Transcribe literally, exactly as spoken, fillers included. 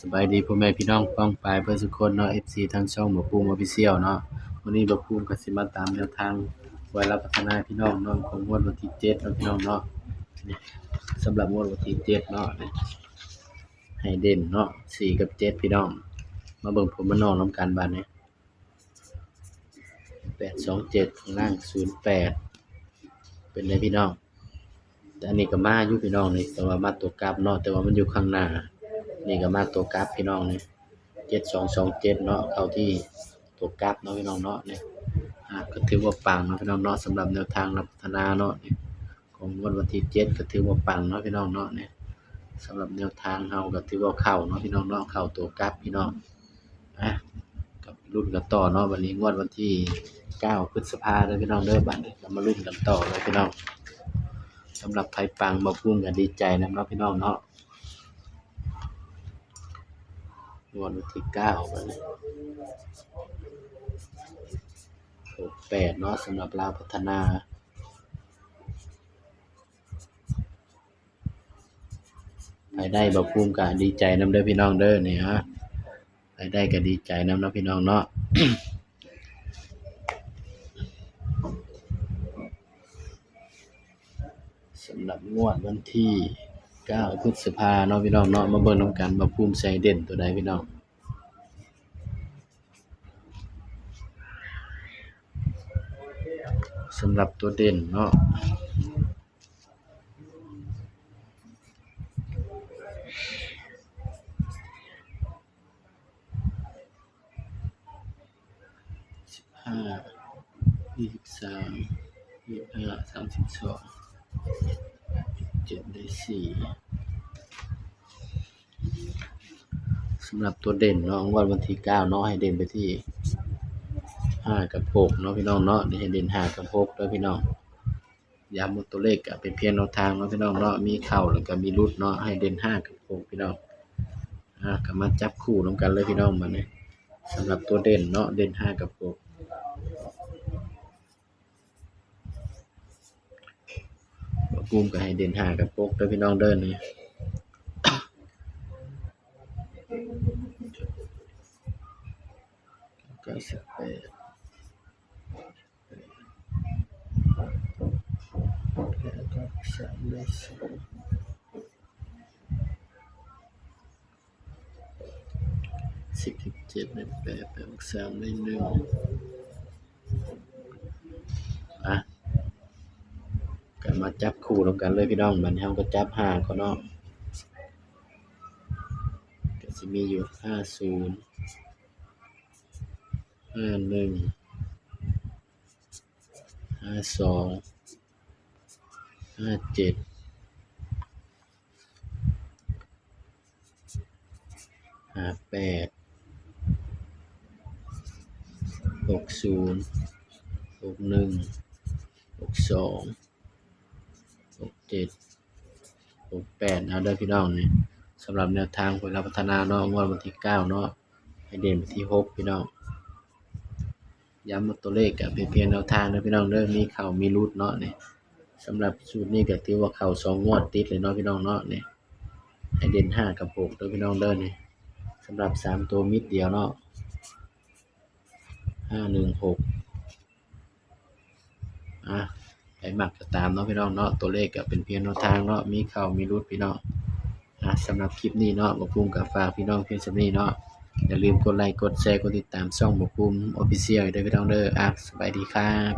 สบายดีพ่อแม่พี่น้องป้องปายเบิดสุคนเนาะ เอฟซี ทางช่องบ่าวภูมิ Official เนาะ มื้อนี้บ่าวภูมิก็สิมาตามแนวทางหวยลาวพัฒนาพี่น้องเนาะ ของงวดวันที่เจ็ดเนาะพี่น้องเนาะ นี่ สำหรับงวดวันที่เจ็ดเนาะ นี่ ให้เด่นเนาะ สี่ กับ เจ็ด พี่น้อง มาเบิ่งผลมานอกนำกันบาดนี้ แปดสองเจ็ด ข้างล่าง ศูนย์แปด เป็นไงพี่น้อง แต่อันนี้ก็มาอยู่พี่น้องนี่ แต่ว่ามาตัวกลับเนาะ แต่ว่ามันอยู่ข้างหน้า นี่ก็มาตัวกลับพี่น้องนี่ เจ็ดสองสองเจ็ด เนาะ เข้าที่ตัวกลับเนาะพี่น้องเนาะ นี่ อ่า ก็ถือว่าปังเนาะพี่น้องเนาะ สำหรับแนวทางลาวพัฒนาเนาะ นี่ ของงวดวันที่เจ็ดก็ถือว่าปังเนาะพี่น้องเนาะ นี่ สำหรับแนวทางเฮาก็ถือว่าเข้าเนาะพี่น้องเนาะ เข้าตัวกลับพี่น้อง อ่ะ ก็ลุ้นกันต่อเนาะ วันนี้งวดวันที่เก้าพฤษภาเด้อพี่น้องเด้อ บัดนี้ก็มาลุ้นกันต่อเลยพี่น้อง สำหรับไผปังบ่าวภูมิก็ดีใจนำเนาะพี่น้องเนาะ งวดวันที่เก้าบัดนี้ หกแปด เนาะ สำหรับลาวพัฒนา ไผได้บ่าวภูมิก็ดีใจนำเด้อพี่น้องเด้อ นี่ฮะ ไผได้ก็ดีใจนำเนาะพี่น้องเนาะ สำหรับงวดวันที่เก้าพฤษภาเนาะพี่น้องเนาะ มาเบิ่งนำกัน บ่าวภูมิใส่เด่นตัวใดพี่น้อง สำหรับตัวเด่นเนาะ สิบห้า ยี่สิบสาม ยี่สิบห้า สามสิบสอง เจ็ดได้สี่ สำหรับตัวเด่นเนาะ งวดวันที่เก้าเนาะ ให้เด่นไปที่ห้ากับหกเนาะพี่น้องเนาะ นี่ให้เด่นห้ากับหกเด้อพี่น้อง ย้ำว่าตัวเลขก็เป็นเพียงแนวทางเนาะพี่น้องเนาะ มีเข้าแล้วก็มีหลุดเนาะ ให้เด่นห้ากับหกพี่น้อง อ่า ก็มาจับคู่นำกันเลยพี่น้อง บัดนี้ สำหรับตัวเด่นเนาะ เด่นห้ากับหก บ่าวภูมิก็ให้เด่นห้ากับหกเด้อพี่น้องเด้อ นี่ เก้าสิบแปด แล้วก็สามได้สอง สิบ สิบเจ็ดได้แปด แปด บวก สาม ได้หนึ่ง อ่ะ ก็มาจับคู่นำกันเลยพี่น้อง บัดนี้เฮาก็จับห้าก่อนเนาะ ก็สิมีอยู่ ห้าศูนย์ ห้าหนึ่ง ห้าสอง ห้าเจ็ด ห้าแปด หกศูนย์ หกหนึ่ง หกสอง หกเจ็ด หกแปด เอาเด้อพี่น้อง นี่ สำหรับแนวทางหวยลาวพัฒนาเนาะ งวดวันที่เก้าเนาะ ให้เด่นไปที่หกพี่น้อง ย้ำว่าตัวเลขก็เป็นเพียงแนวทางเด้อพี่น้องเด้อ มีเข้ามีหลุดเนาะ นี่ สำหรับสูตรนี้ก็ถือว่าเข้าสองงวดติดเลยเนาะพี่น้องเนาะ นี่ ให้เด่นห้ากับหกเด้อพี่น้องเด้อ นี่ สำหรับสามตัวมิดเดียวเนาะ ห้าหนึ่งหก อ่ะ ไผมักก็ตามเนาะพี่น้องเนาะ ตัวเลขก็เป็นเพียงแนวทางเนาะ มีเข้ามีหลุดพี่น้อง อ่ะ สำหรับคลิปนี้เนาะ บ่าวภูมิก็ฝากพี่น้องเพียงส่ำนี้เนาะ อย่าลืมกดไลค์ กดแชร์ กดติดตามช่องบ่าวภูมิ Official ด้วยพี่น้องเด้อ อ่ะ สบายดีครับ